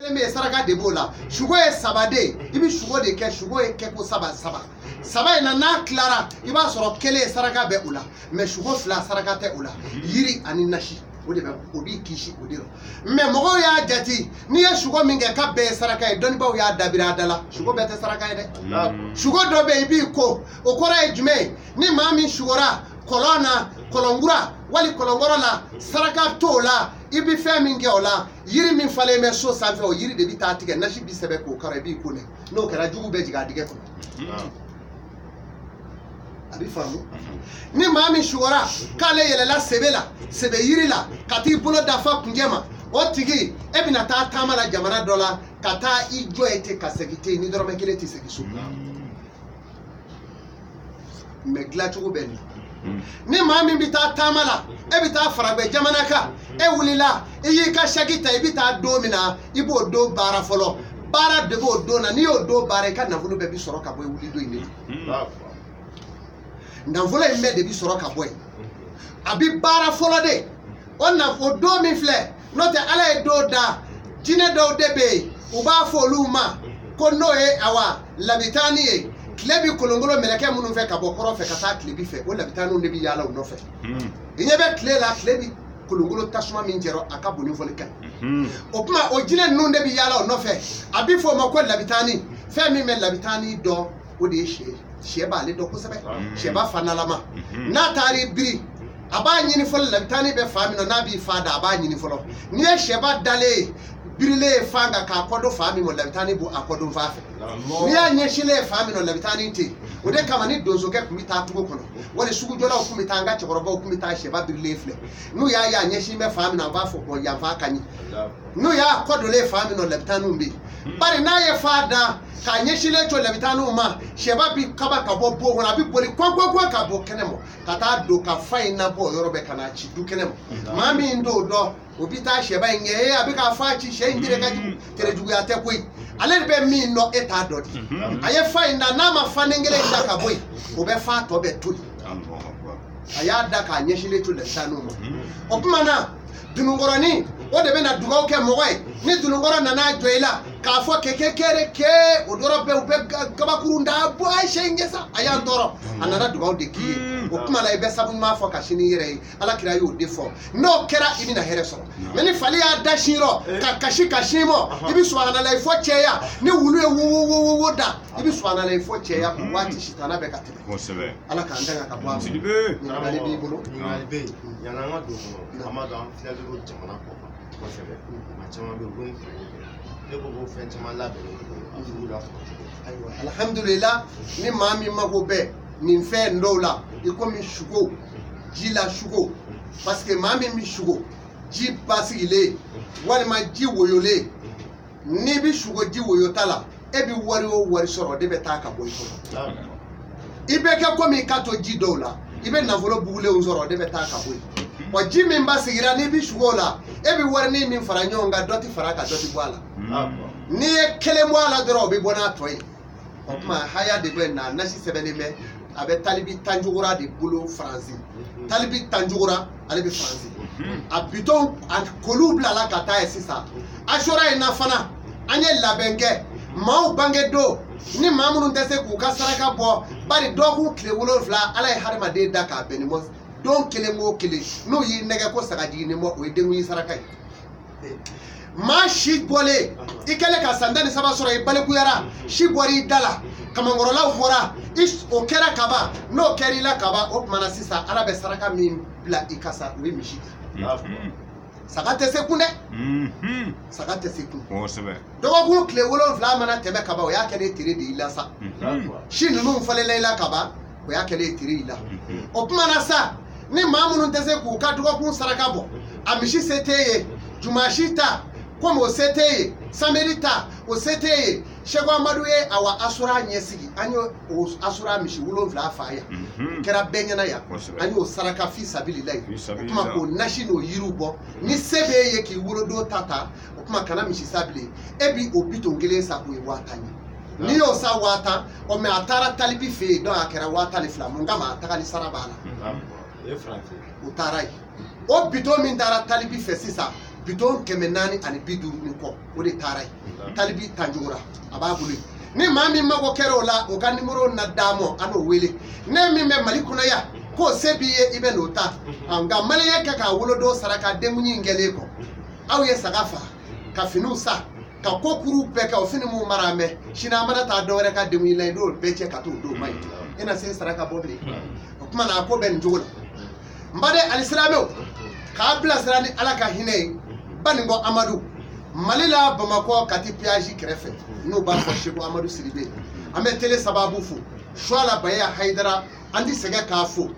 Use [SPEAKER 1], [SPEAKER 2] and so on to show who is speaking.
[SPEAKER 1] Kelen bɛ yen, saraka de b'o la. Sugo ye saba de ye, i bɛ sugo de kɛ. Sugo ye kɛko saba saba saba in na, n'a tilara, i b'a sɔrɔ kelen ye saraka bɛ o la, mais sugo fila saraka tɛ o la. Yiri ani nasi, o de bɛ o b'i kisi o de rɔ. Mais mɔgɔw y'a jate, n'i ye sugo min kɛ k'a bɛɛ ye saraka ye, dɔnnibaaw y'a dabiri a da la, sugo bɛɛ tɛ saraka ye dɛ. Sugo dɔ bɛ yen, i b'i ko, o kɔrɔ ye jumɛn ye? Ni maa min sugora kɔlɔn na, kɔlɔnkura wali kɔlɔnkɔrɔ la, saraka t'o la. I bɛ fɛn min kɛ o la, yiri min falen bɛ so sanfɛ, o yiri de bɛ taa tigɛ, nasi bi sɛbɛn k'o kɔrɔ, i b'i ko dɛ. N'o kɛra, jugu bɛ jigin a dingɛ kɔnɔ. A bɛ faamu. Ni maa min sugora k'ale yɛlɛla sebe la, sebe yiri la, ka t'i bolo da fa kunjɛ ma, o tigi e bɛna taa taama la jamana dɔ la, ka taa i jɔ yen ten ka segin ten, ni dɔrɔmɛ kelen tɛ segin so. Mais dilancogo bɛ nin. Ni maa min bɛ taa taama la, e bɛ taa faragwɛ jamana kan, e wulila, i y'i ka saki ta, i bɛ taa don min na, i b'o don baara fɔlɔ. Baara de b'o don na. N'i y'o don baara, i ka nafolo bɛɛ bɛ sɔrɔ ka bɔ i wuli don in de la. Nafolo in bɛɛ de bɛ sɔrɔ ka bɔ yen. A bɛ baara fɔlɔ de. O na o don min filɛ, n'o tɛ Ala ye don da, jinɛ dɔw de bɛ yen, u b'a fɔ olu ma ko n'o ye awa labitani ye. Tile bɛ kolonkolo mɛlɛkɛ minnu fɛ ka bɔ kɔrɔn fɛ ka taa tilebi fɛ, o labitaniw de bɛ yaala u nɔfɛ. I ɲɛ bɛ tile la, tile bɛ kolonkolo tasuma min jɛrɔ, a ka bon ni volcan ye. O tuma o jinɛ ninnu de bɛ yaala u nɔfɛ. A bɛ fɔ o ma ko labitani. Fɛn min bɛ labitani dɔn, o de ye sɛ ye. Sɛ b'ale dɔn kosɛbɛ. Sɛba fanalama, n'a taara i biri, a b'a ɲini fɔlɔ labitani bɛ fan min na, n'a b'i fa da, a b'a ɲini fɔlɔ. N'i ye sɛba dalen ye, birilen ye fan kan k'a kɔ don fan min ma, labitani b'o a kɔ don fan fɛ. N'i y'a ɲɛsinlen ye fan min na, labitani tɛ yen. O de kama ni donsokɛ tun bɛ taa kungo kɔnɔ, wali sugujɔlaw tun bɛ taa, an ka cɛkɔrɔbaw tun bɛ taa sɛba birilen filɛ. N'u y'a ye a ɲɛsin bɛ fan min na, u b'a fɔ bɔn yan fan ka ɲi. N'u y'a kɔ donlen fan min na, labitaniw bɛ yen. Bari n'a ye fan da k'a ɲɛsinlen to labitaniw ma, sɛba bi kaba ka bɔ bon kɔnɔ, a bɛ boli kɔnkɔnkɔn ka bɔ kɛnɛ ma, ka taa don ka fa in nabɔ o yɔrɔ bɛɛ, ka n'a ci du kɛnɛ ma. Maa min t'o dɔn, o bɛ taa sɛba in kɛ, ee a bɛ k'a fa ci, sɛ in tere ka jugu, tere juguya tɛ koyi. Ale de bɛ min dɔn, e t'a dɔn de. A ye fa in da, n'a ma faden kelen in da ka bɔ yen, o bɛ fa tɔ bɛɛ toli. A y'a da k'a ɲɛsinlen to labitaniw ma. O tuma na dununkɔrɔnin, o de bɛna dugawu kɛ mɔgɔ ye. Ni dununkɔrɔ nana jɔ i la k'a fɔ keke kere ke, o dɔrɔn bɛɛ u bɛ kabakurun da bɔ, a ye sɛ in kɛ sa, a y'an tɔɔrɔ. A nana dugawu de k'i ye. O tuma la i bɛ sabu ɲuman fɔ ka sini yɛrɛ ye. Ala kira y'o de fɔ. N'o kɛra, i bɛna hɛrɛ sɔrɔ. Mais ni fali y'a da sin rɔ ka kasi ka sin mɔ, i bɛ subahanalayi fɔ cɛya. Ni wulu ye wo wo wo wo da, i bɛ subahanalayi fɔ cɛya. O waati sitana bɛ ka tɛmɛ. Ala k'an danga ka bɔ a ma. Ɲininkali b'i bolo?
[SPEAKER 2] Ɲininkali bɛ yen. Yanni an ka don kɔnɔ, an b'a dɔn an filɛlen don jamana kɔ kan kosɛbɛ. Maa caman bɛ yen, u bɛ nin kungo kɛ. Ne ko ko fɛn caman labɛnnen don, a sugu la sɔrɔ cogo di?
[SPEAKER 1] Ayiwa, alhamdulillah. Ni maa min mago bɛ nin fɛn dɔw la, i komi sugo, ji la sugo, parce que maa min bɛ sugo ji basigilen walima ji woyolen, n'i bɛ sugo ji woyota la, e bɛ wari o wari sɔrɔ, o de bɛ taa ka bɔ i kɔnɔ. I bɛ kɛ komi i ka to ji dɔw la, i bɛ nafolo bugulenw sɔrɔ, o de bɛ taa ka bɔ yen. Wa ji min basigira, n'i bɛ sugo o la, e bɛ warinin min fara ɲɔgɔn kan, dɔ tɛ fara a kan, dɔ tɛ bɔ a la. N'i ye kelen bɔ a la dɔrɔn, o bɛ bɔ n'a tɔ ye. O tuma haya de bɛ na. Nasi sɛbɛnnen bɛ, a bɛ Talibi Tanjugura de bolo Faransi. Talibi Tanjugura, ale bɛ Faransi. A bitɔn a koluw bilala ka taa yen sisan. Asura in na fana, an ye labɛn kɛ maaw bange don, ni maa minnu tɛ se k'u ka saraka bɔ, bari dɔgɔkun tile 7, Ala ye hadamaden da k'a bɛn ni mɔ don kelen o kelen, n'o y'i nɛgɛ ko sagajigini bɔ, o ye denkundi saraka ye. Maa si bɔlen, i kɛlen ka san 13 sɔrɔ, i balikuyara, si bɔra i da la, kamankɔrɔlaw bɔra, o kɛra kaban. N'o kɛra i la kaban, o tuma na sisan Ala bɛ saraka min bila i ka sa, o ye misi de. Saga tɛ se kun dɛ, saga tɛ se kun. Dɔgɔkun tile 7 mana tɛmɛ kaban, o y'a kɛlen tere de i la sa. Si ninnu falenla i la kaban, o y'a kɛlen tere i la. O tuma na sa, ni maa minnu tɛ se k'u ka dɔgɔkun saraka bɔ, a misi se t'e ye, jumasi ta komi o se t'e ye, samedi ta o se t'e ye, Seko Amadu ye awa asura ɲɛsigi. An y'o asura misi 7 fa yan, o kɛra bɛɛ ɲɛna yan. An y'o saraka fi sabililayi. O tuma k'o nasi n'o yiriw bɔ. Ni se b'e ye k'i wolodon ta ta, o tuma kana misi sa bilen, e bi o bitɔn kelen sa, o ye 10,000 ye. N'i y'o sa 10,000, ɔ mais a taara Talibi fɛ yen, donc a kɛra 12,000. Mun kama? A tagali sara b'a la. O taara yen. O bitɔn min taara Talibi fɛ sisan, Bitɔn 450 ni kɔ, o de taara yen. Talibi Tanjugura, a b'a bolo yen. Ni maa min mago kɛra o la, o ka nimoro na d'a ma, an n'o wele. Ne min bɛ Mali kɔnɔ yan, k'o se b'i ye, i bɛ n'o ta. Nka maliyɛn kɛ k'a wolodon saraka denkundi in kɛlen kɔ, aw ye saga fa ka finiw sa ka ko kuru bɛɛ kɛ, o fini mun mara mɛ sini, an mana taa dɔwɛrɛ ka denkundi la, i n'o bɛɛ cɛ ka t'o d'o ma yen, e na se saraka bɔ bilen. O tuma na, a ko bɛ nin cogo la. N baden alisilamɛw, k'a bilasira ni Ala ka hinɛ ye. Baninkɔ Amadu, Mali la, Bamakɔ, Kati péage kɛrɛfɛ, n'o b'a fɔ Seko Amadu Sidibe. An bɛ télé sababu fo, Suwala Baya Hayidara, an ti sɛgɛn k'a fo.